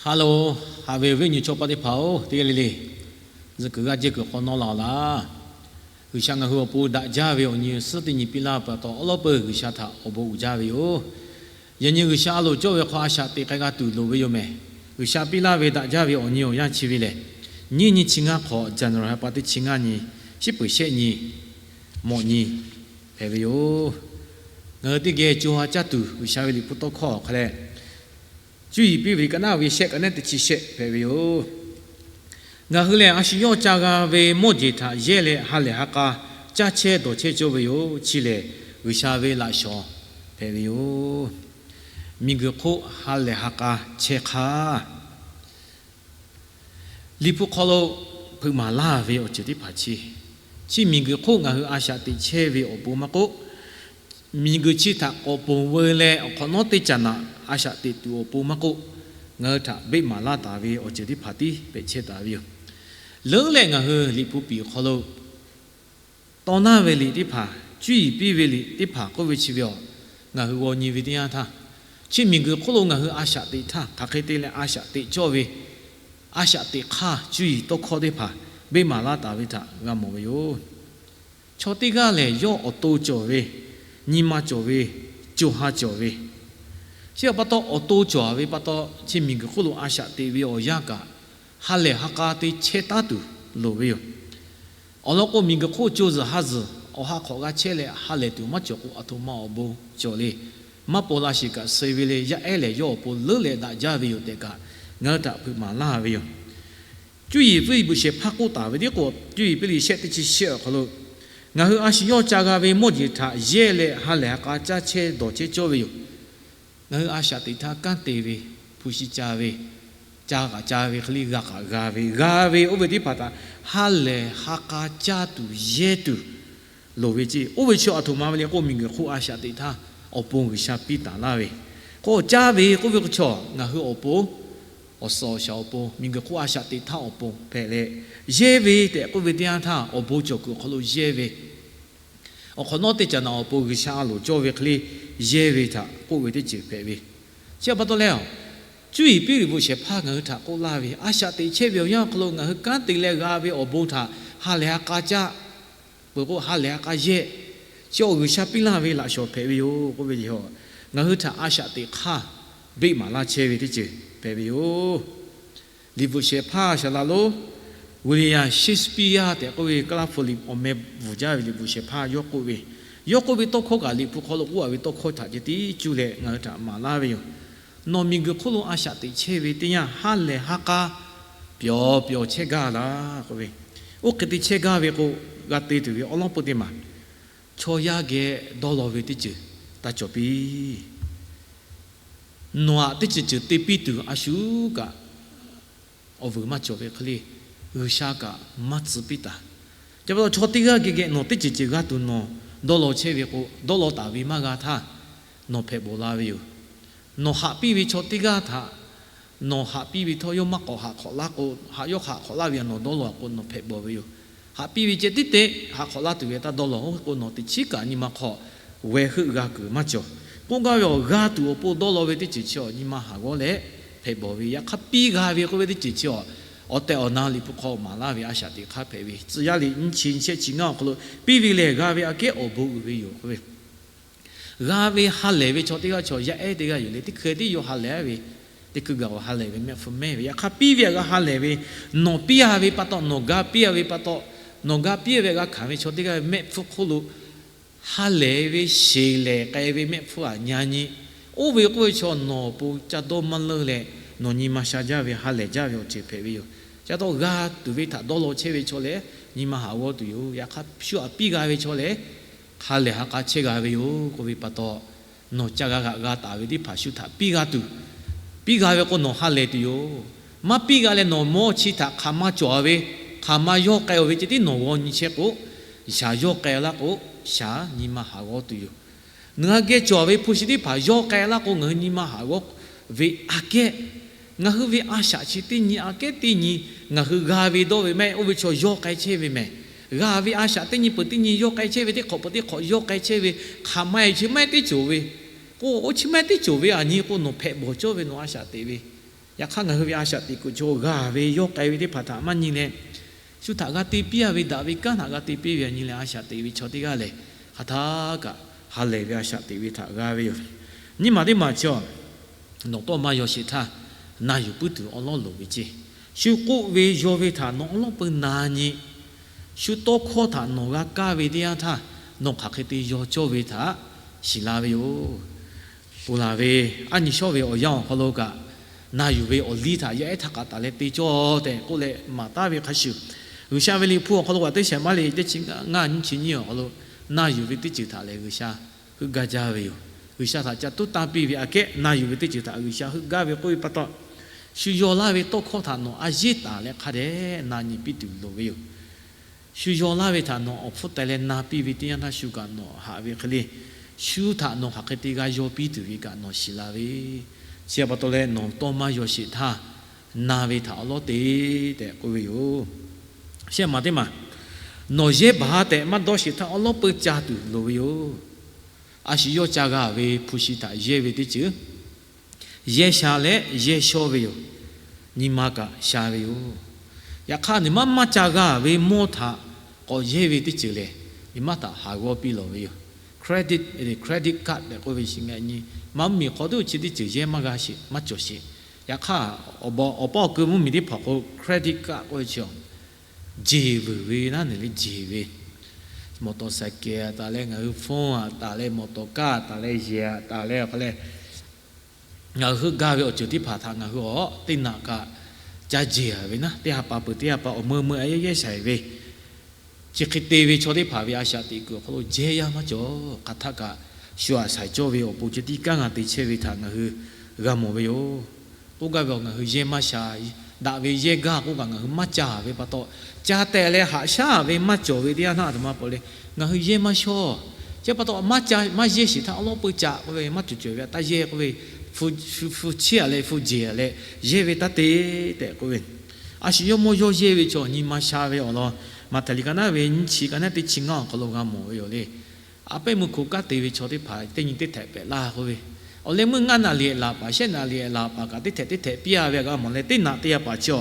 Hello, haꞈ ve awˬ viˉ awˬ nyi chaw paˆ teˇ hpaˍ-oˬ, teˇ g'aˇ le le, zuhꞈ kuiˬ g'aˇ jehˇ kuiˬ hk'awꞈ nawˉ la-oˬ laˇ. G'uiˬsha ngaˬ hui awˬ pon daꞈ jaˇ ve awˬ nyi suhˉ teˇ nyi piˇ laˇ pa taw, awˉ lawˉ peuˬ G'uiˬsha htaꞈ awˬ bon uiˍ jaˇ ve yoˬ. Yaꞈ nyi G'uiˬsha a loˍ cawˇ ve hk'aw a shaꞈ teꞈ k'ai g'a tuˬ loˍ ve yoˬ mehˍ. G'uiˬsha piˇ laˇ ve daꞈ jaˇ ve awˬ nyi awˬ yanˇ chi ve lehˬ, nyiˇ nyi chi ngaˇ hk'awꞈ, January ha pa teˇ chi ngaˇ nyi, shiˉ peuˬ shehˆ nyi, mawꞈ nyi hpehꞈ ve yoˬ. Ngaˬ hui teˇ geh co ha caˇ tuˬ G'uiˬsha ve Liꞈ hpu tawˇ hkawˇ awˬ hk'a leh, cuˇ yiˍ piˇ ve liꞈ ka naˉ ve shehˆ ka naˉ teˇ chi shehˆ hpehꞈ ve yoˬ. Ngaˬ hui lehˬ, a shu yawˇ ca g'a ve mawˇ jeˬ htaꞈ yehˇ leh ha lehˬ ha k'a caˇ chehˇ dawˬ chehˇ cawˇ ve yoˬ. Chi lehˬ, G'uiˬsha ve laꞈ shawnˍ hpehꞈ ve yoˬ. Miˬguiˬ hk'oˆ ha lehˬ ha k'a chehˇ hk'aˇ, Liꞈ hpu hk'aw lo hpeuꞈ maˍ laˇ ve awˬ ceuˬ teˇ hpaˍ chi, chi miˬguiˬ hk'oˆ ngaˬ hui a shaꞈ teꞈ chehˇ ve awˬ pon maˇ k'oˆ, miˬguiˬ chi htaꞈ k'awꞈ ponˬ veu leh awˬ hk'awꞈ nawˉ teˇ caꞈ naꞈ a shaꞈ teꞈ tuˬ awˬ pon maˇ k'oˆ, ngaˬ hui htaꞈ beˆ maˍ laˇ taˍ ve awˬ ceuˬ teˇ hpaˍ tiˉ hpehꞈ chehˇ taˍ ve yoˬ. Leuˉ leh ngaˬ hui Liꞈ hpu piˍ awˬ hk'aw lo tawˇ naˇ ve liꞈ teˇ hpaˍ, cuˇ yiˍ piˇ ve liꞈ teˇ hpaˍ k'oˆ ve chi ve awˬ, ngaˬ hui g'aw nyi ve teˇ yanˇ htaˇ, chi miˬguiˬ hk'oˆ lo ngaˬ hui a shaꞈ teꞈ htaˇ hk'aˬ hk'e te leh a shaꞈ teꞈ cawˇ ve, a shaꞈ teꞈ hk'aˇ cuˇ yiˍ tawˇ hkawˇ teˇ hpaˍ beˆ maˍ laˇ taˍ ve htaꞈ g'a mawˬ ve yoˬ. Chaw teˇ g'aˇ lehˬ, yawˇ awˬ to cawˬ ve, nyi ma cawˬ ve, co ha cawˬ ve, chi pa taw awˬ to cawˬ ve pa taw, chi miˬguiˬ hk'oˆ lo a shaꞈ teꞈ ve awˬ yanˇ kaꞈ, ha lehˬ ha k'a te chehˇ taˉ tuˬ loˍ ve yoˬ. Awˬ lawn k'o, miˬguiˬ hk'oˆ co zuhˬ ha zuhˬ awˬ ha hk'awꞈ g'a chehˇ leh ha lehˬ tuˬ maˇ cawˬ k'o, aˬ htoꞈ ma awˬ bon cawˬ le. Maˇ paw la shiˍ kaꞈ suh ve le. Yaˇ ehˉ lehˬ, yawˇ awˬ pon leuˉ leh daꞈ jaˇ ve yoˬ tehꞈ kaꞈ, ngaˬ hui htaꞈ hpeuꞈ maˍ laˇ ve yoˬ. Cuˇ yiˍ piˇ liꞈ bvuhꞈ shehˍ hpaˇ k'oˆ taˍ ve tiˉ k'o, cuˇ yiˍ piˇ liꞈ shehˆ teˇ chi shehˆ awˬ hk'aw lo, ngaˬ hui a shu yawˇ ca g'a ve mawˇ jeˬ htaꞈ yehˇ leh ha lehˬ ha k'a caˇ chehˇ dawˬ chehˇ cawˇ ve yoˬ. Ngaˬ hui a shaꞈ teꞈ htaˇ kanˉ te ve, hpu shi ca ve, ca kaꞈ ca ve hk'e le, g'a kaꞈ g'a ve, g'a ve oˇ ve teˇ hpaˍ htaꞈ ha lehˬ ha k'a caˇ tuˬ yehˇ tuˬ loˍ ve ceˇ. Oˇ ve chi aˬ htoꞈ ma ve le k'o, miˬguiˬ hk'oˆ a shaꞈ teꞈ htaˇ awˬ pon G'uiˬsha piˇ taˍ laˇ ve k'o, caˇ ve k'oˆ ve k'o, chaw ngaˬ hui awˬ pon, awˬ suhˍ awˬ shaˍ awˬ pon, miˬguiˬ hk'oˆ a shaꞈ teꞈ htaˇ awˬ pon hpehꞈ leh, yehˇ ve tehꞈ k'oˆ ve teˇ yanˇ htaˇ, awˬ bon cawˬ kuiˬ awˬ hk'aw lo yehˇ ve, awˬ hk'awꞈ nawˉ teˇ caꞈ naꞈ awˬ pon G'uiˬsha a loˍ cawˇ ve hk'e le, yehˇ ve htaꞈ k'oˆ ve teˇ ceuˬ hpehꞈ ve. Chi pa taw leh, cuˇ yiˍ piˇ liꞈ bvuhꞈ shehˍ hpaˇ ngaˬ hui htaꞈ k'oˆ laˇ ve, a shaꞈ teꞈ chehˇ ve awˬ yanˇ awˬ hk'aw lo ngaˬ hui kanˉ te leh g'a ve awˬ bon htaꞈ ha lehˬ ha k'a caˇ peuˬ k'o, ha lehˬ ha k'a yehˇ, chi awˬ G'uiˬsha piˇ laˇ ve laꞈ shawnˍ hpehꞈ ve yoˬ k'oˆ ve yoˬ. Ngaˬ hui htaꞈ a shaꞈ teꞈ hk'aˇ beˆ maˍ laˇ chehˇ ve teˇ ceuˬ hpehꞈ ve yoˬ. Liꞈ bvuhꞈ shehˍ hpaˇ shaˍ laꞈ lonˉ William Shakespeare tehꞈ k'oˆ ve Kaˇlaˇ hpu liꞈ awˬ meh bvuhˬ jaˇ ve liꞈ bvuhꞈ shehˍ hpaˇ yawˇ k'oˆ ve, yawˇ k'oˆ ve tawˇ hkawˇ kaꞈ Liꞈ hpu hk'aw lo k'oˆ a ve tawˇ hkawˇ htaꞈ ceh tiˉ cuˇ leh ngaˬ hui htaꞈ maˍ laˇ ve yoˬ. Nawˬ miˬguiˬ hk'oˆ lo a shaꞈ teꞈ chehˇ ve teˇ yanˇ, ha lehˬ ha k'a pyawˬ pyawˬ chehˇ gaˇ laˇ k'oˆ ve, oˇ hk'e te chehˇ gaˇ ve k'o, g'a te tuˬ ve awˉ lawˉ peu teˇ maˬ, chaw yaˇ geh dawˇ law ve teˇ ceuˬ taˇ cawˬ piˇ. Nawˬ aꞈ teˇ ceuˬ ceuˬ te piˇ tuˬ a shu kaꞈ awˬ vuiˬ maˇ cawˬ ve hk'e le, G'uiˬsha kaꞈ maˇ tcuh piˇ taˍ. Chi pa taw chaw teˇ g'aˇ geh geh nawˬ teˇ ceuˬ ceuˬ g'a tuˬ nawˬ dawˇ law chehˇ ve k'o, dawˇ law taˍ ve maˇ g'a htaˇ, nawˬ hpehꞈ bawˬ la ve yoˬ. Nawˬ haꞈ piˇ ve chaw teˇ g'aˇ htaꞈ, nawˬ haꞈ piˇ ve htawˇ yawˇ maˇ k'awꞈ haꞈ hk'awꞈ laˇ k'o, haꞈ yawˇ haꞈ hk'awꞈ laˇ ve a nawˬ dawˇ law k'o, nawˬ hpehꞈ bawˬ ve yoˬ. Haꞈ piˇ ve ceh tiˉ te haꞈ hk'awꞈ laˇ tuˬ ve taˇ dawˇ law k'o, nawˬ teꞈ chiˉ kaꞈ nyi ma hk'aw weh heuˆ g'a kuiˬ maˇ cawˬ. K'oˆ gaˇ ve awˬ g'a tuˬ awˬ pon dawˇ law ve teˇ ceuˬ chi awˬ nyi ma haꞈ g'awˇ leh hpehꞈ bawˬ ve, yaꞈ hk'aˇ piˇ g'a ve k'oˆ ve teˇ ceuˬ chi awˬ, awˬ tehˬ awˬ na Liꞈ hpu hk'aw maˍ laˇ ve a shaꞈ teꞈ hk'aˇ hpehꞈ ve. Tcuh yaˇ liꞈ nyiˇ chi nyiˇ shehˆ chi ngaˇ awˬ hk'aw lo, piˇ ve lehˬ g'a ve aꞈ kehˉ awˬ bon uiˍ ve yoˬ k'oˆ ve, g'a ve ha lehˬ ve chaw teˇ g'aˇ chaw yaˇ ehˉ teˇ g'aˇ yoˬ leh, teˇ hkui teˇ yawˇ ha lehˬ ve, teˇ hkui gaˬ awˬ ha lehˬ ve mehˆ hpfuhˇ mehˇ ve, yaꞈ hk'aˇ piˇ ve aꞈ g'a ha lehˬ ve, nawˬ piˇ a ve pa taw, nawˬ ga piˇ a ve pa taw, nawˬ ga piˇ ve aꞈ g'a hkanˍ ve chaw teˇ g'aˇ ve mehˆ hpfuhˇ hk'oˆ lo ha lehˬ ve, sheˍ lehˬ k'ai ve mehˆ hpfuhˇ aꞈ nyi nyi, oˇ ve k'oˆ ve chaw nawˬ awˬ pon ca dawˇ maˇ leuˇ leh, nawˬ nyi ma sha jaˇ ve ha lehˬ jaˇ ve awˬ ceuˬ hpehꞈ ve yoˬ. Chi pa taw g'a tuˬ ve htaꞈ dawˇ law chehˇ ve chaw lehˬ, nyi ma haꞈ g'awˇ tuˬ yoˬ. Yaꞈ hk'aˇ shu aꞈ piˇ g'a ve chaw lehˬ, ha lehˬ ha k'a chehˇ g'a ve yoˬ k'oˆ ve pa taw, nawˬ ca g'a g'aꞈ g'a taˍ ve teˇ hpaˍ shu htaꞈ piˇ g'a tuˬ, piˇ g'a ve k'o nawˬ ha lehˬ tuˬ yoˬ. Maˇ piˇ g'a leh nawˬ mawˇ chi htaꞈ hk'aˬ ma cawˬ ve, hk'aˬ ma yawˇ k'ai-o ve ceh tiˉ nawˬ g'aw nyi chehˇ k'o, shaˍ yawˇ k'ai laˇ k'o, shaˍ nyi ma haꞈ g'awˇ tuˬ yoˬ. Ngaˬ hui geh cawˬ ve hpu shi teˇ hpaˍ yawˇ k'ai laˇ k'o, ngaˬ hui nyi ma haꞈ g'awˇ ve aꞈ kehˉ, ngaˬ hui ve a shaꞈ chi teˇ nyi aꞈ kehˉ teˇ nyi, ngaˬ hui g'a ve dawˇ ve maˇ heˆ. Oˇ ve chaw yawˇ k'ai chehˇ ve mehˍ. G'a ve a shaꞈ teˇ nyi peuˬ teˇ nyi yawˇ k'ai chehˇ ve, teˇ hk'awꞈ peuˬ teˇ hk'awꞈ yawˇ k'ai chehˇ ve, hk'aˬ ma e chi maˇ heˆ teˇ cawˬ ve k'o, oˇ chi maˇ heˆ teˇ cawˬ ve aꞈ nyi k'o nawˬ hpehꞈ bawˬ cawˇ ve nawˬ a shaꞈ teꞈ ve Yaꞈ hk'aˇ, ngaˬ hui ve a shaꞈ teꞈ kuiˬ chaw g'a ve yawˇ k'ai ve teˇ hpaˍ htaꞈ maˇ nyi leh, shu htaꞈ g'a te piˇ a ve daꞈ ve kanˉ htaꞈ g'a te piˇ ve a nyi leh a shaꞈ teꞈ ve chaw teˇ g'aˇ lehˬ, hk'aˬ htaˇ kaꞈ ha lehˬ ve a shaꞈ teꞈ ve htaꞈ g'a ve yoˬ. Nyiˇ maˬ teˇ maˬ chi a, nawˬ tawˇ maˇ yaw sheˍ htaˇ, na yuˬ puiˉ tuˬ awˉ lawˉ loˍ ve ceˇ. Shu k'oˆ ve yaw ve htaꞈ nawˬ awˉ lawˉ peu na nyi. Shu tawˇ hkawˇ htaꞈ nawˬ g'a kaˇ ve teˇ yanˇ htaˇ, nawˬ hk'aˬ hk'e te yaw cawˇ ve htaꞈ shiˍ la ve yoˬ. Ponˬ laˬ ve aˉ nyi shawˉ ve awˬ yanˇ awˬ hk'aw lo kaꞈ, na yuˬ ve awˬ liˇ htaꞈ yaˇ ehˉ htaˇ k'aꞈ taˍ leh te cawˇ tehꞈ k'oˆ leh maˍ taˍ ve hk'a shuˍ, G'uiˬsha ve liꞈ hpu awˬ hk'aw lo kaꞈ teˇ shehˍ maˇ le teˇ chi ngaˇ nyiˇ chi nyiˇ awˬ hk'aw lo, na yuˬ ve teˇ ceuˬ htaꞈ lehˬ G'uiˬsha heuˆ gaˇ jaˇ ve yoˬ. G'uiˬsha htaꞈ ca tuˉ tanˇ piˇ ve aꞈ kehˉ na yuˬ ve teˇ ceuˬ htaꞈ G'uiˬsha heuˆ gaˇ ve k'oˆ ve pa taw, shu yaw laˇ ve tawˇ hkawˇ htaꞈ nawˬ a yeˉ taˍ leh hk'a dehꞈ na nyi piˇ tuˬ loˍ ve yoˬ. Shu yaw laˇ ve htaꞈ nawˬ awˬ hpfuhˇ teh leh na piˇ ve teˇ yanˇ htaˇ, shu kaꞈ nawˬ haꞈ ve hk'e le, shu htaꞈ nawˬ hk'aˬ hk'e te g'a yaw piˇ tuˬ ve kaꞈ nawˬ shiˍ la ve, chi pa taw leh nawˬ tawˇ maˇ yaw sheˍ htaˇ, na ve htaꞈ awˉ lawˉ te tehꞈ k'oˆ ve yoˬ. Shehˆ maˬ teˇ maˬ, nawˬ yehˇ baˬ tehꞈ maˇ dawˇ sheˍ htaˇ awˉ lawˉ peu ca tuˬ loˍ ve yoˬ. A shu yawˇ ca g'a ve hpu shi htaꞈ yehˇ ve teˇ ceuˬ, yehˇ sha leh yehˇ shawˇ ve yoˬ. Nyi ma kaꞈ sha ve yoˬ. Yaꞈ hk'aˇ, nawˬ maˇ maˇ ca g'a ve mawˇ htaꞈ k'awꞈ yehˇ ve teˇ ceuˬ lehˬ, nyi ma htaꞈ haˍ g'awˇ piˇ lawˬ ve yoˬ. Credit, credit card tehꞈ k'oˆ ve shiˍ ngaˬ nyi, maˇ mvuhˇmiˬ hk'aw tuˬ chi teˇ ceuˬ yehˇ maˇ g'a sheˍ, maˇ cawˬ sheˍ. Yaꞈ hk'aˇ, awˬ pa awˬ keu mvuhˇmiˬ teˇ hpaˍ k'o credit card k'oˆ ve chi a, jeˬ vuiˬ ve naˉ neˬ le jeˬ ve, mawˬ tawˍ saiˍ kehˬ taˍ leh ngaˬ hui phone a taˍ leh mawˬ tawˍ kaˇ taˍ leh yehˬ a taˍ leh awˬ hk'aw leh, ngaˬ hui heuˆ gaˇ ve awˬ ceuˬ teˇ hpaˍ htaꞈ ngaˬ hui a teˇ naꞈ kaꞈ ca jeˬ a ve naˉ, teˇ ha pa peuˬ teˇ ha pa awˬ meuˇ meuˇ a yehˇ yehˇ shaiˍ ve, chi hk'e te ve chaw teˇ hpaˍ ve a shaꞈ teꞈ kuiˬ awˬ hk'aw lo jehˇ yaˇ maˇ cawˬ. Hk'aˬ htaˇ kaꞈ shu aꞈ shaiˍ cawˇ ve awˬ pon ceh tiˉ kanˉ g'a te chehˇ ve htaꞈ ngaˬ hui g'a mawˬ ve yoˬ. K'oˆ gaˇ ve awˬ, ngaˬ hui yehˇ maˇ sha, daꞈ ve yehˇ gaˇ k'oˆ kaꞈ ngaˬ hui maˇ ca ve pa taw, ca tehˬ leh haꞈ shaˉ ve maˇ cawˬ ve teˇ yanˇ htaˇ a htoꞈ ma peuˬ le, ngaˬ hui yehˇ maˇ shawˇ. Chi pa taw maˇ ca maˇ yehˇ sheˍ htaˇ awˉ lawˉ peu ca k'oˆ ve maˇ cawˬ cawˬ ve a taˇ yehˇ k'oˆ ve, hpu shi hpu chiˇ a leh hpu jeˬ a leh yehˇ ve taˇ te tehꞈ k'oˆ ve, a shu yawˇ mawˇ yawˇ yehˇ ve chaw nyi ma sha ve awˬ lawn, Maꞈhtehˍ liꞈ ka naˉ ve nyiˇ chi ka naˉ teˇ chi ngaˇ awˬ hk'aw lo g'a mawˬ ve yoˬ le. A pehˉ meuˇ hkoˍ kanˉ te ve chaw teˇ hpaˍ teˇ nyi teˇ htehꞈ pehꞈ laˇ k'oˆ ve, awˬ leh meuˇ ngaˇ naꞈ liꞈ laˬ paˍ shehˆ naꞈ liꞈ laˬ paˍ kaꞈ teˇ htehꞈ teˇ htehꞈ piˇ a ve g'a mawˬ leh teˇ naꞈ te a paˍ chi a,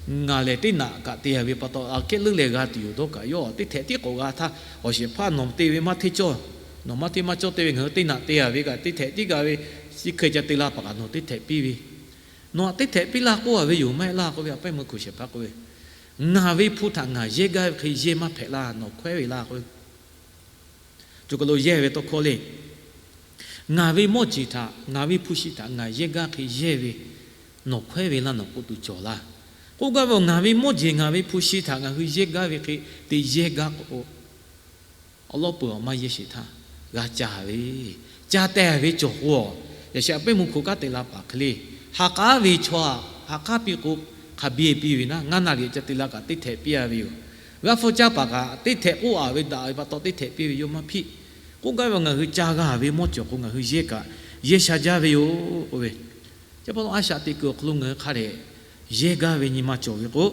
ngaˬ lehˬ teˇ naꞈ kaꞈ te a ve pa taw a kehˉ leuˉ leh g'a tuˬ yoˬ dawˇ kaꞈ yawˇ teˇ htehꞈ tiˉ k'awꞈ g'a htaˇ, awˬ shehˍ hpaˇ nawˬ te ve maˇ hteˇ cawˇ, nawˬ maˇ hteˇ maˇ cawˇ te ve ngaˬ hui teˇ naꞈ te a ve kaꞈ teˇ htehꞈ tiˉ g'a ve, chi hk'e ca te la paˍ kaꞈ nawˬ teˇ htehꞈ piˇ ve, nawˬ htaꞈ teˇ htehꞈ piˇ laˇ k'oˆ a ve yoˬ maˇ heˆ laˇ k'oˆ ve, a pehˉ meuˇ hkoˍ shehˍ hpaˇ k'oˆ ve, ngaˬ ve hpu htaꞈ ngaˬ yehˇ gaˇ ve hk'e yehˇ maˇ hpehꞈ laˇ, nawˬ hkawehˉ ve laˇ k'oˆ ve, co ka lo yehˇ ve tawˇ hkawˇ le. Ngaˬ ve mawˇ jeˬ htaꞈ ngaˬ ve hpu shi htaꞈ ngaˬ yehˇ gaˇ hk'e yehˇ ve, nawˬ hkawehˉ ve laˇ nawˬ k'oˆ tuˬ cawˬ laˇ. K'oˆ gaˇ ve, ngaˬ ve mawˇ jeˬ ngaˬ ve hpu shi htaꞈ ngaˬ hui yehˇ gaˇ ve hk'e te yehˇ gaˇ k'o, awˉ lawˉ peu awˬ maˇ yehˇ sheˍ htaˇ g'a ca ve, ca tehˬ ve cawˬ k'o, yaꞈ sheh a pehˉ meuˇ hkoˍ kanˉ te la paˍ hk'e le, ha k'aˉ ve chaw a, ha k'aˉ piˇ k'o, hk'a biˇ piˇ ve naˉ, ngaˇ naꞈ liꞈ ca te la kaꞈ teˇ htehꞈ piˇ a ve yoˬ. G'aˇ hpfuhˇ caˇ paˍ kaꞈ teˇ htehꞈ k'oˆ a ve daꞈ ve pa taw teˇ htehꞈ piˇ ve yawˇ maˇ hpiˆ. K'oˆ gaˇ ve, ngaˬ hui ca g'a ve mawˇ cawˬ k'o ngaˬ hui yehˇ kaꞈ yehˇ sha jaˇ ve yoˬ k'oˆ ve, chi pa taw a shaꞈ teꞈ kuiˬ awˬ hk'aw lo ngaˬ hui hk'a dehꞈ yehˇ gaˇ ve nyi ma cawˬ ve k'o,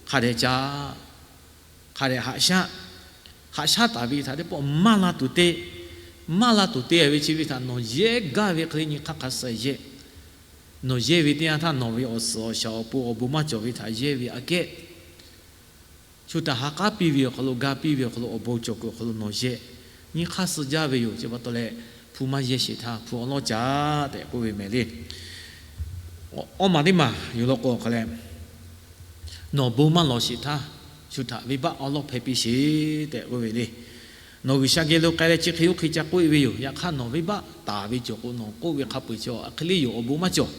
hk'a dehꞈ ca hk'a dehꞈ haꞈ shaˉ, haꞈ shaˉ taˍ ve htaꞈ teˇ pawˆ maˇ la tuˬ te, maˇ la tuˬ te ve chi ve htaꞈ nawˬ yehˇ gaˇ ve hk'e le nyi hk'aˇ hk'a suh yehˇ. Nawˬ yehˇ ve teˇ yanˇ htaˇ nawˬ ve awˬ suhˍ awˬ shaˍ awˬ pon awˬ bon maˇ cawˬ ve htaꞈ yehˇ ve aꞈ kehˉ, shu htaꞈ ha k'aˉ piˇ ve awˬ hk'aw lo, ga piˇ ve awˬ hk'aw lo, awˬ bon cawˬ kuiˬ awˬ hk'aw lo nawˬ yehˇ. Nyi hk'aˇ suh jaˇ ve yoˬ. Chi pa taw leh, hpu maˇ yehˇ sheˍ htaˇ hpu awˉ lawˉ ca tehꞈ k'oˆ ve mehˍ le. Awˇ maˬ teˇ maˬ yoˬ law k'o hk'a leh, nawˬ bon maˇ lawˬ sheˍ htaˇ, shu htaꞈ venˇbaˆ awˉ lawˉ hpehˇ piˇ sheˍ tehꞈ k'oˆ ve le. Nawˬ G'uiˬsha geh lo k'ai leh chi hk'e oˇ hk'e ca k'oˆ e ve yoˬ. Yaꞈ hk'aˇ nawˬ venˇbaˆ taˍ ve cawˬ k'o nawˬ k'oˆ ve hk'a peuˬ chi a hk'e le yoˬ, awˬ bon maˇ cawˬ.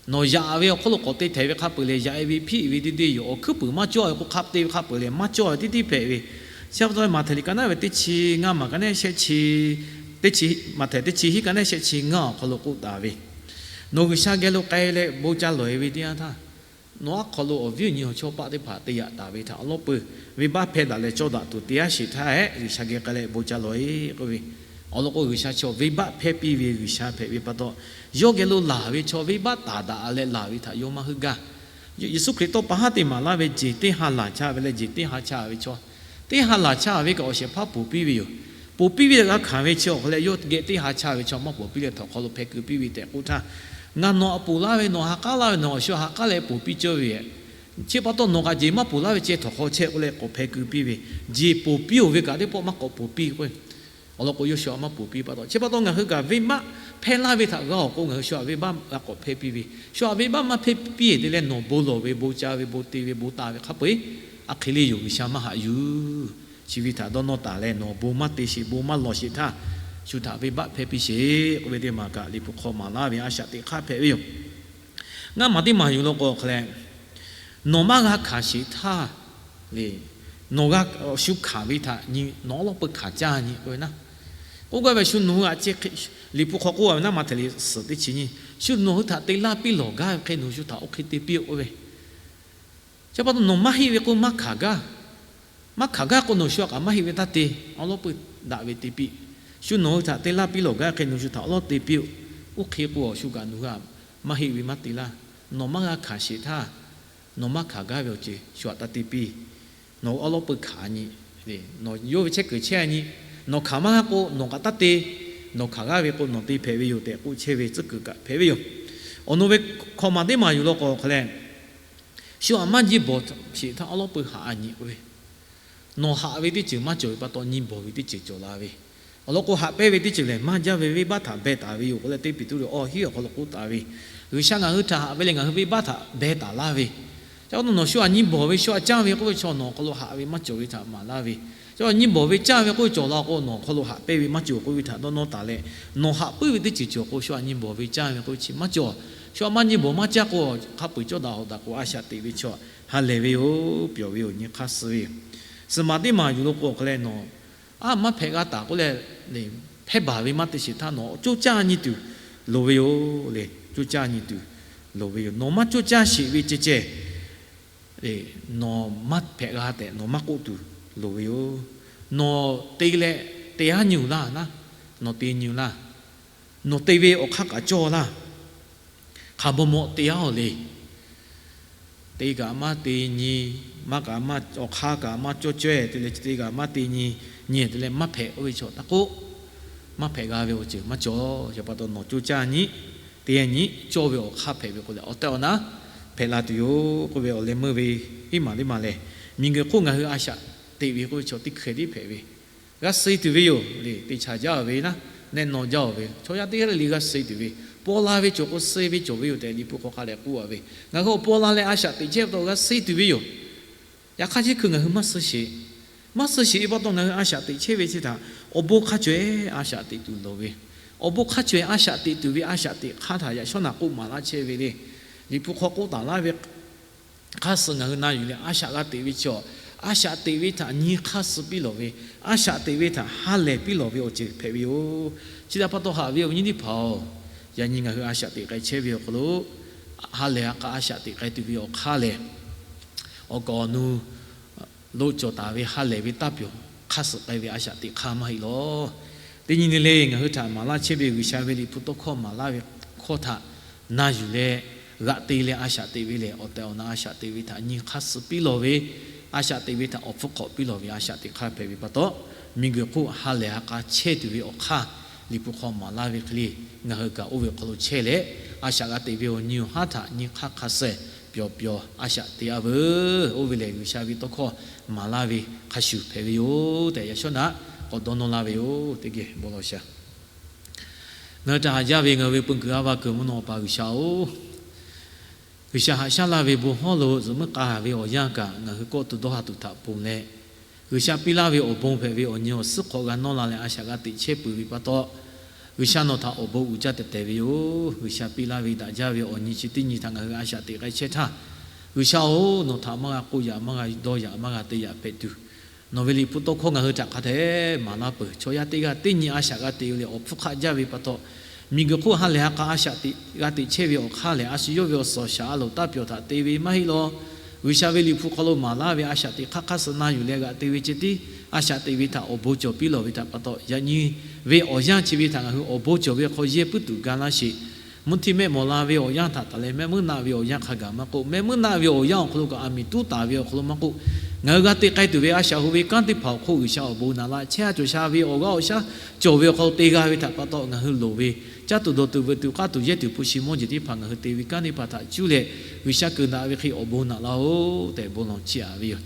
Nawˬ yaꞈ ve awˬ hk'oˆ lo k'awꞈ te htehꞈ ve hk'a peuˬ lehˬ, yaꞈ e ve hpiˆ ve teˇ deˇ yoˬ. Awˬ hkuiˉ puiˍ maˇ cawˇ ve k'o, hk'a te ve hk'a peuˬ lehˬ maˇ cawˇ ve tiˉ tiˉ hpehꞈ ve. Chi pa taw Maꞈhtehˍ liꞈ ka naˉ ve teˇ chi ngaˇ maˬ ka naˉ shehˆ chi, teˇ chi, Maꞈhtehˍ teˇ chi hiˆ ka naˉ shehˆ chi ngaˇ awˬ hk'aw lo k'oˆ taˍ ve, nawˬ G'uiˬsha geh lo k'ai leh bon ca lawˬ e ve teˇ yanˇ htaˇ, nawˬ aˉ hk'aw lo awˬ viˉ awˬ nyi awˬ chawˇ paˆ teˇ hpaˍ te yaꞈ taˍ ve htaꞈ awˉ lawˉ peu venˇbaˆ hpehˇ daꞈ leh cawˇ daꞈ tuˬ te aˉ sheˍ htaˇ ehˉ, G'uiˬsha geh k'ai leh bon ca lawˬ e k'oˆ ve, awˬ lawn k'o G'uiˬsha chaw venˇbaˆ hpehˇ piˇ ve G'uiˬsha hpehꞈ ve pa taw, yawˇ geh lo laˬ ve chaw venˇbaˆ taˍ daꞈ leh laˬ ve htaꞈ yawˇ maˇ heuˆ gaˇ. Yeˍsuˆ Hkriꞈ tawˇ pa haˉ te maˍ laˇ ve jeˬ teˇ ha laˬ chaˇ ve leh jeˬ teˇ ha chaˇ ve chaw, teˇ ha laˬ chaˇ ve kaꞈ awˬ shehˍ hpaˇ ponˬ piˇ ve yoˬ. Ponˬ piˇ ve g'a hkanˍ ve chi awˬ hk'aw leh, yawˇ geh teˇ ha chaˇ ve chi maˇ ponˬ piˇ leh htawnˍ hk'aw lo hpeh keu piˇ ve tehꞈ k'oˆ htaˇ, ngaˬ nawˬ htaꞈ ponˬ laˇ ve, nawˬ ha k'aˉ laˇ ve, nawˬ awˬ shu ha k'aˉ leh ponˬ piˇ cawˇ ve, chi pa taw nawˬ kaꞈ jeˬ maˇ ponˬ laˇ ve ceh htawnˍ hk'aw chehˇ k'oˆ leh k'awꞈ hpeh keu piˇ ve, jeˬ ponˬ piˇ-oˬ ve kaꞈ teˇ pawˆ maˇ k'awꞈ ponˬ piˇ k'o, awˬ lawn k'o yawˇ shu maˇ ponˬ piˇ pa taw, chi pa taw ngaˬ hui kaꞈ venˇbaˆ hpehˇ laˇ ve htaꞈ g'a awˬ k'o, ngaˬ hui shu htaꞈ venˇbaˆ g'a k'awꞈ hpehˇ piˇ ve, shu htaꞈ venˇbaˆ maˇ hpehˇ piˇ te leh nawˬ bon lawˬ ve, bon ca ve, bon te ve, bon taˍ ve hk'a peu-eˬ a hk'e le yoˬ. G'uiˬsha maˇ haꞈ yuˬ. Chi ve htaꞈ dawˇ nawˇ taˍ leh, nawˬ bon maˇ te sheˍ, bon maˇ lawˬ sheˍ htaˇ, shu htaꞈ venˇbaˆ hpehˇ piˇ sheˍ k'oˆ ve teˇ maˬ kaꞈ Liꞈ hpu hk'aw maˍ laˇ ve a shaꞈ teꞈ hk'aˇ hpehꞈ ve yoˬ. Ngaˇ maˬ teˇ maˬ yuˬ law k'o hk'a leh, nawˬ maˇ g'a hkanˍ sheˍ htaˇ le, nawˬ g'a shu hkanˍ ve htaꞈ nyi nawˬ awˉ lawˉ peu hkanˍ caˇ nyi k'oˆ ve naˉ. K'oˆ gaˇ ve shu nawˬ hui a ce, Liꞈ hpu hk'aw k'oˆ a ve naˉ, Maꞈhtehˍ liꞈ suhˍ teˇ chi nyiˇ, shu nawˬ hui htaꞈ te laˇ piˇ lawˬ gaˇ ve hk'e nawˬ shu htaꞈ oˇ hk'e te piˇ k'oˆ ve. Chi pa taw nawˬ maˇ heˆ ve k'o maˇ hkanˍ gaˇ. Maˇ hkanˍ gaˇ k'o nawˬ shu htaꞈ kaꞈ maˇ heˆ ve taˇ te. Awˉ lawˉ peu daꞈ ve te piˇ. Shu nawˬ hui htaꞈ te laˇ piˇ lawˬ gaˇ hk'e nawˬ shu htaꞈ awˉ lawˉ te piˇ-oˆ. Oˇ hk'e k'o awˬ shu kaꞈ nawˬ hui htaꞈ maˇ heˆ ve maˇ te laˇ. Nawˬ maˇ g'a hkanˍ sheˍ htaˇ, nawˬ maˇ hkanˍ gaˇ ve awˬ ceuˬ shu htaꞈ taˇ te piˇ. Nawˬ awˉ lawˉ peu hkanˍ nyi. Nawˬ yawˇ ve chehˇ kuiˬ chehˇ nyi. Nawˬ hkanˍ maˇ g'a k'o nawˬ kaꞈ taˇ te. Nawˬ hkanˍ g'aˇ ve k'o nawˬ te hpehꞈ ve yoˬ tehꞈ k'oˆ chehˇ ve tcuhˉ kuiˬ kaꞈ hpehꞈ ve yoˬ. Awˬ naw ve hkawꞈ maˬ teˇ maˬ yuˬ law k'o hk'a leh, shu htaꞈ maˇ nyi bawˬ sheˍ htaˇ awˉ lawˉ peu haꞈ a nyi k'oˆ ve, nawˬ haꞈ ve teˇ ceuˬ maˇ cawˬ ve pa taw nyi bawˬ ve teˇ ceuˬ cawˬ la ve. Awˬ lawn k'o haꞈ pehnˇ ve teˇ ceuˬ lehˬ maˇ jaˇ ve venˇbaˆ htaꞈ beh taˍ ve yoˬ k'oˆ leh, Teˇ Peˍtruˆ awˇ hiˉ awˬ hk'aw lo k'oˆ taˍ ve, G'uiˬsha ngaˬ hui htaꞈ haꞈ ve lehˬ ngaˬ hui venˇbaˆ htaꞈ beh taˍ laˇ ve. Ca k'o nawˬ shu htaꞈ nyi bawˬ ve, shu htaꞈ caˇ ve k'oˆ ve chaw nawˬ awˬ hk'aw lo haꞈ ve maˇ cawˬ ve htaꞈ maˍ laˇ ve. Ca k'o nyi bawˬ ve caˇ ve k'oˆ ve cawˬ la k'o nawˬ awˬ hk'aw lo haꞈ pehnˇ ve maˇ cawˬ k'oˆ ve htaꞈ dawˇ nawˇ taˍ leh, nawˬ haꞈ puiˉ ve teˇ ceuˬ cawˬ k'o shu htaꞈ nyi bawˬ ve caˇ ve k'oˆ ve chi maˇ cawˬ. Shu htaꞈ maˇ nyi bawˬ maˇ caˇ k'o, hk'a peu-eˬ cawˇ daꞈ hawꞈ daꞈ k'o a shaꞈ teꞈ ve chaw ha lehˬ ve yoˬ, pyawˬ ve yoˬ, nyi hk'aˇ suh ve yoˬ. Suhˍ maˬ teˇ maˬ yuˬ law k'o hk'a leh nawˬ aˉ maˇ hpehꞈ g'a taˍ k'oˆ leh, hpehˇ baˬ ve maˇ te sheˍ htaˇ nawˬ coˇ caˇ nyi tuˬ loˍ ve yoˬ le. Coˇ caˇ nyi tuˬ loˍ ve yoˬ. Nawˬ maˇ coˇ caˇ sheˍ ve ceh ceh, nawˬ maˇ hpehꞈ g'a tehꞈ nawˬ maˇ k'oˆ tuˬ loˍ ve yoˬ. Nawˬ te leh te aˉ nyi-oˬ laˇ naˉ, nawˬ te nyi-oˬ laˇ. Nawˬ te ve awˬ hk'aˇ kaꞈ cawˇ laˇ. Hk'a mawˇ mawˇ te aˉ-oˬ le. Te kaꞈ maˇ te nyi, maˇ kaꞈ maˇ, awˬ hk'aˇ kaꞈ maˇ cawˇ caweh te leh, te kaꞈ maˇ te nyi, nyi te leh maˇ hpehꞈ k'oˆ ve chaw taˇ k'oˆ. Maˇ hpehꞈ g'a ve awˬ ceuˬ maˇ cawˬ. Yaꞈ pa taw nawˬ coˇ caˇ nyi, te nyi, cawˇ ve awˬ hk'aˇ hpehꞈ ve k'o leh awˬ tehˬ awˬ na hpehꞈ la tuˬ yoˬ k'oˆ ve awˬ leh meuˇ ve hiˉ maˬ teˇ maˬ lehˬ, miˬguiˬ hk'oˆ ngaˬ hui a shaꞈ teꞈ ve k'oˆ ve chaw teˇ hkeh tiˉ hpehꞈ ve, g'a suh tuˬ ve yoˬ le. Te chaꞈ jaˇ-oˬ ve naˉ, nehˆ naw jaˇ-oˬ ve chaw yaˇ teˇ g'aˇ le le g'a suh tuˬ ve, paw la ve cawˬ k'o suh ve cawˬ ve yoˬ tehꞈ Liꞈ hpu hk'aw hk'a dehꞈ k'oˆ a ve. Ngaˬ hui awˬ paw la leh a shaꞈ teꞈ chehˇ pa taw g'a suh tuˬ ve yoˬ. Yaꞈ hk'aˇ chi hkui ngaˬ hui maˇ suh sheˍ. Maˇ suh sheˍ ve pa taw ngaˬ hui a shaꞈ teꞈ chehˇ ve chi htaꞈ awˬ bon hk'a caweh a shaꞈ teꞈ tuˬ loˍ ve, awˬ bon hk'a caweh a shaꞈ teꞈ tuˬ ve a shaꞈ teꞈ hk'aˇ htaꞈ yaꞈ shawˉ naꞈ k'oˆ maˍ laˇ chehˇ ve le. Liꞈ hpu hk'aw k'oˆ taˍ laˇ ve hk'aˇ suh ngaˬ hui na yuˬ leh a shaꞈ g'a teꞈ ve chaw, a shaꞈ teꞈ ve htaꞈ nyi hk'aˇ suh piˇ lawˬ ve, a shaꞈ teꞈ ve htaꞈ ha lehˬ piˇ lawˬ ve awˬ ceuˬ hpehꞈ ve yoˬ. Chi htaꞈ pa taw haꞈ ve awˬ viˉ awˬ nyi teˇ hpaˍ-oˬ, yaꞈ nyi ngaˬ hui a shaꞈ teꞈ k'ai chehˇ ve awˬ hk'aw lo ha lehˬ ha k'a a shaꞈ teꞈ k'ai tuˬ ve awˬ hk'aˇ lehˬ, awˬ kaˍ awˬ nu lo cawˬ taˍ ve ha lehˬ ve taˇ pyawˬ hk'aˇ suh k'ai ve a shaꞈ teꞈ hk'aˇ maˇ heˆ lawˬ. Teˇ nyi le le ngaˬ hui htaꞈ maˍ laˇ chehˇ ve G'uiˬsha ve Liꞈ hpu tawˇ hkawˇ maˍ laˇ ve hkawˇ htaꞈ na yuˬ leh g'aꞈ te leh a shaꞈ teꞈ ve lehˬ, awˬ tehˬ awˬ na a shaꞈ teꞈ ve htaꞈ nyi hk'aˇ suh piˇ lawˬ ve, a shaꞈ teꞈ ve htaꞈ awˬ hpfuhˇ hk'awꞈ piˇ lawˬ ve a shaꞈ teꞈ hk'aˇ hpehꞈ ve pa taw, miˬguiˬ hk'oˆ ha lehˬ ha k'a chehˇ tuˬ ve awˬ hk'aˇ Liꞈ hpu hk'aw maˍ laˇ ve hk'e le, ngaˬ hui kaꞈ oˇ ve awˬ hk'aw lo chehˇ leh, a shaꞈ g'a teꞈ ve awˬ nyi awˬ haˉ htaꞈ nyi hk'aˇ hk'a suh pyawˬ pyawˬ a shaꞈ teꞈ a veuˬ. Oˇ ve lehˬ G'uiˬsha ve tawˇ hkawˇ maˍ laˇ ve hk'a shuˍ hpehꞈ ve yoˬ tehꞈ yaꞈ shawˉ naꞈ k'awꞈ dawˇ nawˇ laˇ ve yoˬ. Teˇ geh bon lawˬ sha. Ngaˬ hui htaꞈ haꞈ jaˇ ve ngaˬ hui ve peu kuiˬ a va kuiˬ mvuhˇ naw awˬ pa G'uiˬsha-oˬ, G'uiˬsha haꞈ shaˉ laˇ ve bon hawˉ lo zuhꞈ muiˉ k'a haˍ ve awˬ yanˇ kaꞈ ngaˬ hui kawˆ tuˬ dawˇ ha tuˬ htaꞈ ponˬ leh, G'uiˬsha piˇ laˇ ve awˬ bon hpehꞈ ve awˬ nyi awˬ suhˉ hk'awꞈ g'a nawˇ la leh a shaꞈ g'a teꞈ chehˇ peuˬ ve pa taw, G'uiˬsha nawˬ htaꞈ awˬ bon uiˍ jaˇ tehˬ tehˬ ve yoˬ. G'uiˬsha piˇ laˇ ve daꞈ jaˇ ve awˬ nyi chi teˇ nyi htaꞈ ngaˬ hui a shaꞈ teꞈ k'ai chehˇ htaˇ, G'uiˬsha-oˬ, nawˬ htaꞈ maˇ g'a k'oˆ yaꞈ, maˇ g'a dawˇ yaꞈ, maˇ g'a te yaꞈ hpehꞈ tuˬ, nawˬ ve Liꞈ hpu tawˇ hkawˇ ngaˬ hui htaꞈ hk'a dehꞈ maˍ laˇ peuˬ. Chaw yaˇ teˇ g'aˇ teˇ nyi a shaꞈ g'a teꞈ ve lehˬ awˬ hpfuhˇ hk'aˆ jaˇ ve pa taw, miˬguiˬ hk'oˆ ha lehˬ ha k'a a shaꞈ teꞈ g'a teꞈ chehˇ ve awˬ hk'aˇ lehˬ, a shu yawˇ ve awˬ suhˍ awˬ shaˍ a loˍ taˇ pyawˬ htaꞈ te ve maˇ heˆ lawˬ. G'uiˬsha ve Liꞈ hpu hk'aw lo maˍ laˇ ve a shaꞈ teꞈ hk'aˇ hk'aˇ suh na yuˬ leh g'aꞈ te ve ceh tiˉ a shaꞈ teꞈ ve htaꞈ awˬ bon cawˬ piˇ lawˬ ve htaꞈ pa taw, yaꞈ nyi ve awˬ yanˇ chi ve htaꞈ ngaˬ hui awˬ bon cawˬ ve hk'aw yehˇ puiˉ tuˬ ga laˇ sheˍ. Mvuhˇ htiˇ mehˆ mawˬ la ve awˬ yanˇ htaꞈ taˍ leh mehˆ meuˉ naˆ ve awˬ yanˇ hk'a gaˬ maˇ k'oˆ, mehˆ meuˉ naˆ ve awˬ yanˇ awˬ hk'aw lo kaꞈ aˬ miˍ tuˉ taˍ ve awˬ hk'aw lo maˇ k'oˆ, Ngaˬ hui g'a te k'ai tuˬ ve a shaꞈ hu ve kanˉ teˇ hpaˍ awˬ hk'oˆ G'uiˬsha awˬ bon naꞈ laˇ chehˇ a cawˬ sha ve awˬ g'aˇ awˬ shaˉ cawˬ ve awˬ hk'aw lo te g'a ve htaꞈ pa taw, ngaˬ hui loˍ ve caˇ tuˬ dawˬ tuˬ veuꞈ tuˬ k'aˇ tuˬ yehˇ tuˬ hpu shi mawˇ jeˬ teˇ hpaˍ ngaˬ hui te ve kanˉ teˇ hpaˍ htaꞈ cuˇ leh G'uiˬsha keunˍ daꞈ ve hk'e awˬ bon naꞈ laˇ-oˆ tehꞈ bon lawˬ chiˇ aꞈ ve yoˬ.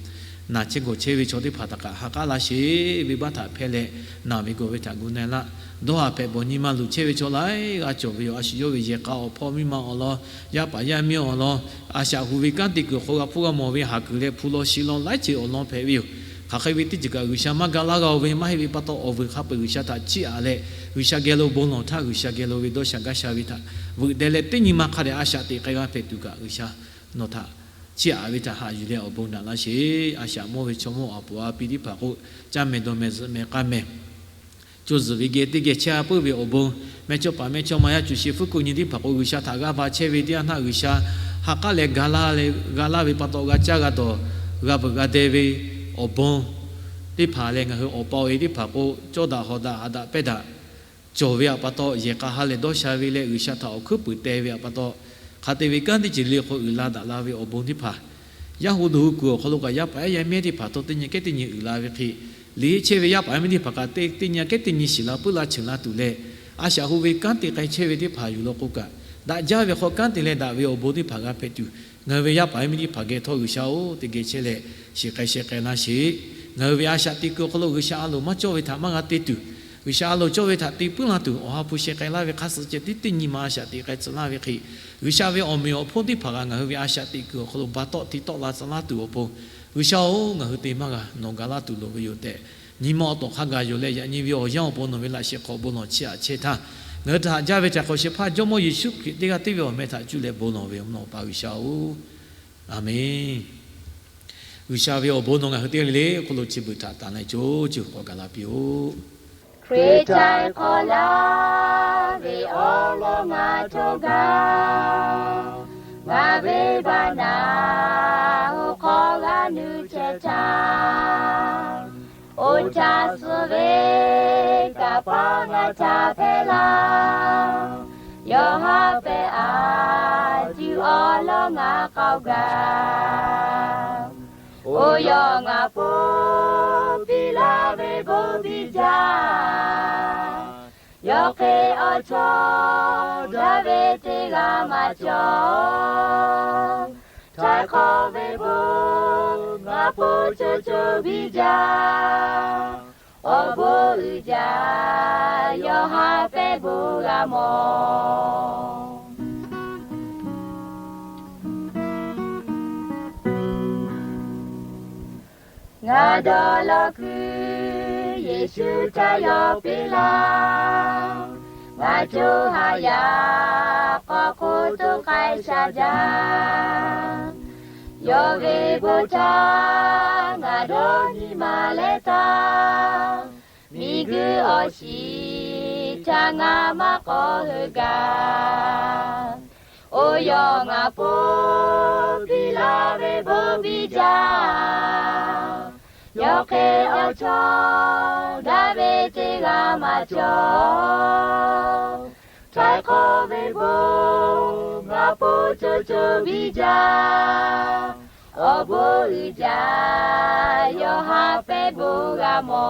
Naˬ chehˇ gawˬ chehˇ ve chaw teˇ hpaˍ htaꞈ kaꞈ ha k'aˉ laˇ sheˍ. Venˇbaˆ htaꞈ hpehˇ leh naˬ ve gawˬ ve htaꞈ gu na-e laˇ. Dawˇ haˍ hpehꞈ bawˬ nyi ma luˬ chehˇ ve chaw laiˉ g'aˇ cawˬ ve yoˬ. A shu yawˇ ve yehˬ k'a awˬ hpawˇ miˇ ma awˬ lawn, yaˇ paˍ yaˇ miˇ awˬ lawn, a shaꞈ hu ve kanˉ te kuiˬ awˬ hk'aw g'a hpuˇ g'a mawˬ ve haˍ kuiˬ leh hpu law shi law laiˉ ceuˬ awˬ lawn hpehꞈ ve yoˬ. Hk'aˬ hk'e ve teˇ ceuˬ kaꞈ G'uiˬsha maˇ ga laˇ g'a-o ve maˇ heˆ ve pa taw, awˬ vuiˬ hk'a peu-eˬ G'uiˬsha htaꞈ chiˇ aꞈ leh, G'uiˬsha geh lo bon lawˬ htaˇ, G'uiˬsha geh lo ve dawˇ sha gaˇ sha ve htaꞈ veuꞈ deh leh, teˇ nyi ma hk'a dehꞈ a shaꞈ teꞈ k'ai g'a hpehꞈ tuˬ kaꞈ, G'uiˬsha nawˬ htaꞈ chiˇ aꞈ ve htaꞈ haꞈ yuˬ leh awˬ bon naꞈ laˇ sheˍ. A shaꞈ mawˇ ve chaw mawˇ awˬ puˍ a pi teˇ hpaˍ k'o, caˇ meh dawˬ meh zuhꞈ meh k'aˇ meh co zuhˬ ve geh teˇ geh chehˇ a puiˉ ve awˬ bon, meh chaw paˍ meh chaw ma yaˇ cuˬ shi hpfuhˇ kuˆ nyi teˇ hpaˍ k'o, G'uiˬsha htaꞈ g'a ba chehˇ ve teˇ yanˇ htaˇ, G'uiˬsha ha k'aˉ leh ga laˇ ve pa taw g'a caˇ g'a dawˬ, g'a veuꞈ g'a deh ve awˬ bon teˇ hpaˍ leh, ngaˬ hui awˬ pa awˬ e teˇ hpaˍ k'o, cawˇ daꞈ hawˍ daꞈ haꞈ daꞈ pehˇ daꞈ cawˬ ve htaꞈ pa taw, yehˬ k'a ha leh dawˇ sha ve leh G'uiˬsha htaꞈ awˬ hkuiˉ puiˍ teh ve htaꞈ pa taw, hk'a te ve kanˉ teˇ ceuˬ le le hk'aw uiˍ la daꞈ la ve awˬ bon teˇ hpaˍ, yaˇ hu daꞈ hu kuiˬ awˬ hk'aw lo kaꞈ yaˇ paˍ yaˇ miˇ teˇ hpaˍ htawˇ teˇ nyi kehˉ teˇ nyi uiˍ la ve hk'e, liꞈ hk'e chehˇ ve yaˇ paˍ yaˇ miˇ teˇ hpaˍ kaꞈ teˇ nyi kehˉ teˇ nyi shiˍ la puiˉ la cheuˬ la tuˬ leh, a shaꞈ hu ve kanˉ te k'ai chehˇ ve teˇ hpaˍ yuˬ law k'o kaꞈ, daꞈ jaˇ ve hk'aw kanˉ te leh daꞈ ve awˬ bon teˇ hpaˍ g'a hpehꞈ tuˬ, ngaˬ hui ve yaˇ paˍ yaˇ miˇ teˇ hpaˍ geh htawˇ G'uiˬsha-oˬ, teˇ geh chehˇ leh shiˍ k'ai sheh k'ai laˇ sheˍ. Ngaˬ hui ve a shaꞈ teꞈ kuiˬ awˬ hk'aw lo G'uiˬsha a loˍ maˇ cawˇ ve htaꞈ maˇ g'a te tuˬ, G'uiˬsha a loˍ cawˇ ve htaꞈ te puiˉ la tuˬ, awˬ ha hpu sheh k'ai laˇ ve hk'a suh ceh tiˉ teˇ nyi ma a shaꞈ teꞈ k'ai tcuh laˇ ve hk'e, G'uiˬsha ve awˬ meꞈ awˬ hponˇ teˇ hpaˍ kaꞈ ngaˬ hui ve a shaꞈ teꞈ kuiˬ awˬ hk'aw lo ba tawˆ te tawˆ la tcuh laˇ tuˬ awˬ pon, G'uiˬsha-oˬ, ngaˬ hui te maˇ g'a, nawˬ ga laˇ tuˬ loˍ ve yoˬ tehꞈ, nyi ma awˬ tawˍ hk'a gaˬ yonˍ leh yaꞈ nyi ve awˬ yanˇ awˬ pon nawˬ ve laꞈ sheh hk'aw bon lawˬ chiˇ aꞈ chehˇ htaˇ, ngaˬ hui htaꞈ haꞈ jaˇ ve htaꞈ hk'awꞈ shehˍ hpaˇ Jawˇmawˇ Yeˍsuˆ Hkriꞈ teˇ g'aˇ tiˉ ve awˬ meh htaꞈ cuˇ leh bon lawˬ ve awˬ mvuhˇ naw Awˬ pa G'uiˬsha-oˬ, Aˍmenˍ. G'uiˬsha ve awˬ bon nawˬ ngaˬ hui teˇ g'aˇ le le awˬ hk'aw lo chi beuꞈ htaꞈ tanˍ leh co ceuˬ k'awꞈ gaˬ la piˇ-oˆ. Hkriꞈ htaiˍ hk'awꞈ laˇ ve awˬ lawn ngaˬ cawˬ gaˇ, ngaˬ ve baˆ naˍ hoꞈ hk'aw g'a nuˇ chehˇ htaˇ, oˇ htaˇ suh ve kaˍ paˇ ngaˬ htaꞈ hpehˇ laˇ, yawˇ haꞈ pehˇ a tuˬ awˬ lawn ngaˬ k'awꞈ gaˬ. Oˇ yawˇ ngaˬ po piˇ laˇ ve bon biˇ jaˇ, yawˇ hk'e awˬ chawˇ daꞈ ve teˇ g'aˇ maˇ cawˬ. Htaiˍ hk'awꞈ ve bon ngaˬ po co co biˇ jaˇ, awˬ bon uiˍ jaˇ yawˇ haꞈ pehˇ bon g'a mawˬ. Ngaˬ dawˇ law kuiˬ Yeˍsuˆ htaꞈ yawˇ piˇ laˇ, ngaˬ co ha yaꞈ k'awꞈ hk'oˆ toˇ k'ai sha jaˇ. Yawˇ ve bon htaˇ ngaˬ dawˇ nyi ma leh htaˇ, miˬguiˬ awˬ shiˍ htaꞈ ngaˬ maˇ k'awꞈ heuˆ gaˇ. Oˇ yawˇ ngaˬ po piˇ laˇ ve bon biˇ jaˇ, yawˇ hk'e awˬ chawˇ daꞈ ve teˇ g'aˇ maˇ cawˬ. Htaiˍ hk'awꞈ ve bon ngaˬ po co co biˇ jaˇ, awˬ bon uiˍ jaˇ yawˇ haꞈ pehˇ bon g'a mawˬ.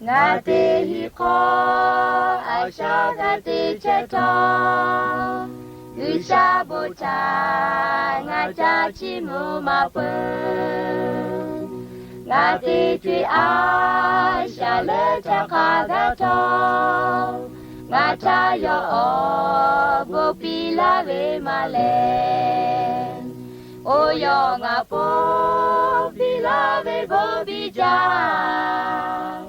Ngaˬ teˇ hinˉ hk'aw a shaꞈ g'a teꞈ chehˇ htawˇ, G'uiˬsha bon htaꞈ ngaˬ caˇ chiˇ mvuh maˇ peuˬ. Ngaˬ teˇ co-e a shaꞈ leh htaˇ hk'a gaˇ htawˇ, ngaˬ htaꞈ yawˇ awˬ bon piˇ laˇ ve maˇ lehˬ. Oˇ yawˇ ngaˬ po piˇ laˇ ve bon biˇ jaˇ,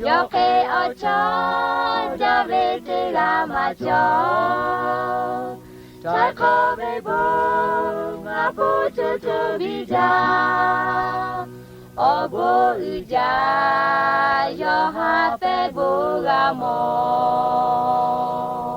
yawˇ hk'e awˬ chawˇ daꞈ ve teˇ g'aˇ maˇ cawˬ. Htaiˍ hk'awꞈ ve bon ngaˬ po co co biˇ jaˇ, awˬ bon uiˍ jaˇ yawˇ haꞈ pehˇ bon g'a mawˬ.